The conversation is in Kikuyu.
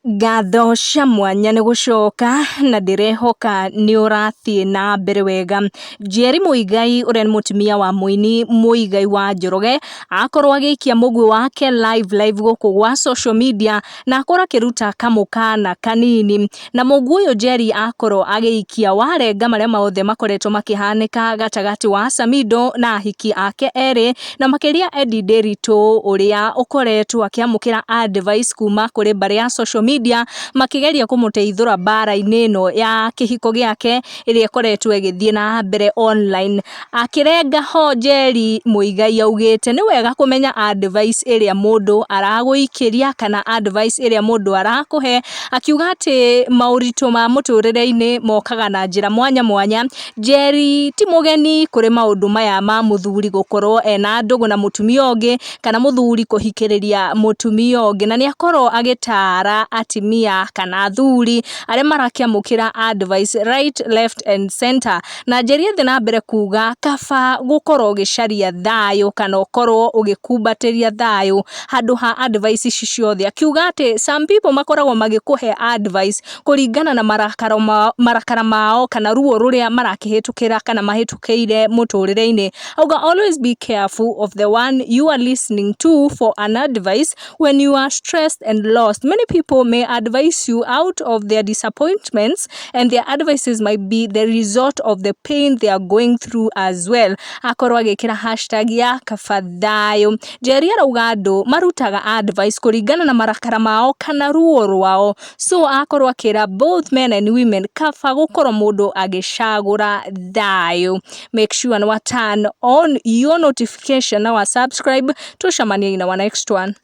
Ngatho cia mwanya nĩ gũcoka na ndĩrehoka nĩ ũrathiĩ na mbere wega. Njeri Muigai ũrĩa nĩ mũtumia wa mũini Muigai wa Njoroge akorwo agĩikia mũgwĩ wake live live gũkũ gwa social media na akorwo akĩruta kamũkana kanini. Na mũgwĩ ũyũ Njeri akorwo agĩikia warenga marĩa mothe makoretwo makĩhanĩka gatagatĩ wa Samido na ahiki ake erĩ, na makĩria Eddie Nderitu ũrĩa ũkoretwo akĩamũkĩra advice kuma kũrĩ mbarĩ ya social media makĩgeria kũmũteithũra mbara-inĩ ĩno ya kĩhiko gĩake ĩrĩa ĩkoretwo ĩgĩthiĩ na mbere online. Akĩrenga ho Njeri Muigai augĩte nĩ wega kũmenya advice ĩrĩa mũndũ aragũikĩria kana advice ĩrĩa mũndũ arakũhe, akiuga atĩ maũritũ ma mũtũrĩre-inĩ mokaga na njĩra mwanya mwanya. Njeri ti mũgeni kũrĩ maũndũ maya ma mũthuri gũkorwo ena ndũgũ na mũtumia ũngĩ kana mũthuri kũhikĩrĩria mũtumia ũngĩ, na nĩ akorwo agĩtara atimia kana athuri arĩa marakĩamũkĩra advice right, left and center. Na Njeri athiĩ na mbere kuga kaba gũkorwo ũgĩcaria thayũ kana ũkorwo ũgĩkumbatĩria thayũ handũ ha advice ici ciothe, akiuga atĩ some people makoragwo magĩkũhe advice kũringana na marakara mao, marakara mao kana ruo rũrĩa marakĩhĩtũkĩra kana mahĩtũkĩire mũtũrĩre-inĩ. Auga always be careful of the one you are listening to for an advice when you are stressed and lost. Many people may advise you out of their disappointments and their advices might be the result of the pain they are going through as well. Akorwo agĩkĩra hashtag ya kaba thayũ. Njeri arauga andũ marutaga advice kũringana na marakara mao kana ruo rwao, so akorwo akĩra both men and women kaba gũkorwo mũndũ agĩcagũra thayũ. Make sure nĩ wa turn on your notification na wa subscribe. Tucemanie in our next one.